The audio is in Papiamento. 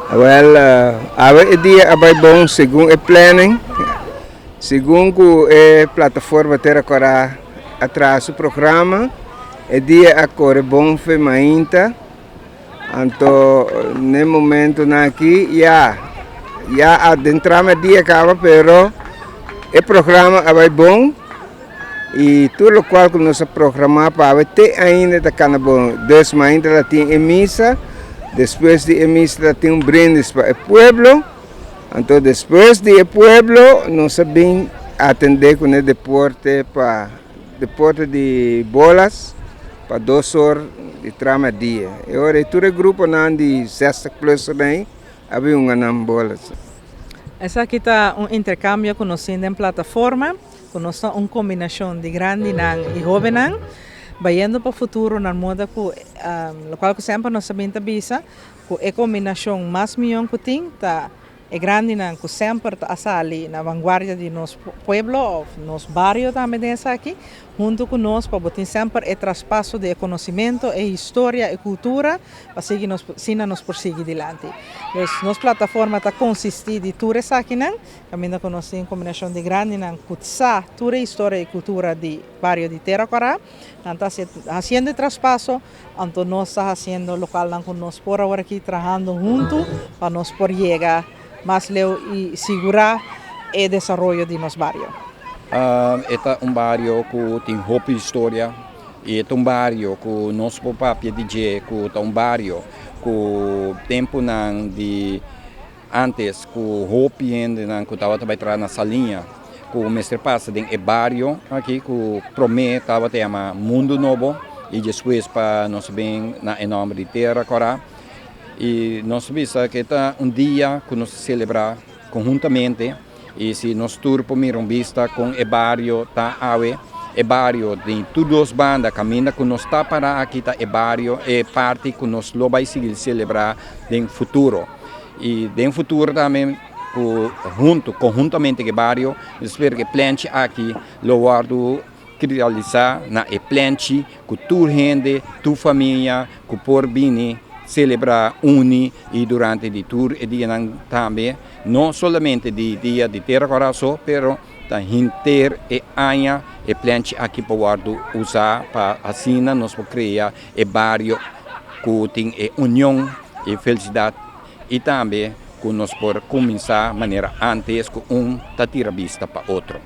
Wel, awe e dia a bai bon segun e planning, segun ku e plataforma Tera Kòrá a traha su programa, e dia a kore bon fe mainta, anto n'e momentonan aki ya ya a dentra me dia kaba pero e programa a bai bon y tur locual cu nos a programa pa awe te ainda ta cana bon. Dus mainta ta tin e misa, despues di e misa ta tin un brindis pa e pueblo, anto despues di e pueblo nos a bin atende cu e deporte pa deporte di bolas pa dos or di trama dia. E ora ey tur e gruponan di 60 plus erbij a bin hunga nan bolas. Esaki ta un intercambio cu nos tin den plataforma. Ku nos ta un kombinashon di grandinan i hóbennan, bayendo pa futuro na moda ku lokual ku semper nos ta bin ta bisa ku e kombinashon mas mion ku tin ta e grandinan ku semper ta a sali na vanguardia di nos pueblo òf nos bario tambe den esaki huntu ku nos pa bo tin semper e traspaso di e konosimentu, e historia, e kultura pa sigui nos asina nos por sigui dilanti. Dus nos plataforma ta konsistí di tur esakinan. Kaminda ku nos tin kombinashon di grandinan ku sa tur e historia i kultura di bario di Tera Kòrá. Nan ta hasiendo e traspaso, anto nos ta hasiendo lokalnan ku nos por awor aki trahando huntu pa nos por yega mas leu i sigurá e desaroyo di nos bario. E ta un bario ku tin hopi historia i e ta un bario ku nos por papia di dje ku ta un bario ku tempunan di Antes ku hopi hendenan ku tabata bai traha na Saliña ku mester pasa den e bario aki ku promé tabata yama Mundu Nobo i despues pa nos bin na e nòmber di Tera Kòrá. I nos bisa ku e ta un dia ku nos ta selebrá konhuntamente i si nos tur por mira un bista kon e bario ta awe, e bario di tur dos banda kaminda ku nos ta pará aki ta e bario e parti ku nos lo bai sigui selebrá den futuro. Y den futuro tambe cu hunto, conhuntamente cu e bario, mi ta spera cu e plenchi aki lo wordo realisa na e plenchi cu tur hende, tur famia cu por bini celebra uni y durante di tur e dianan tambe, no solamente di dia di Tera Kora so, pero ta henter e aña e plenchi aki por wordo usa pa asina nos por crea e bario cu tin e union y felicidad y tambe cu nos por cuminsa manera antes cu un ta tira bista pa otro.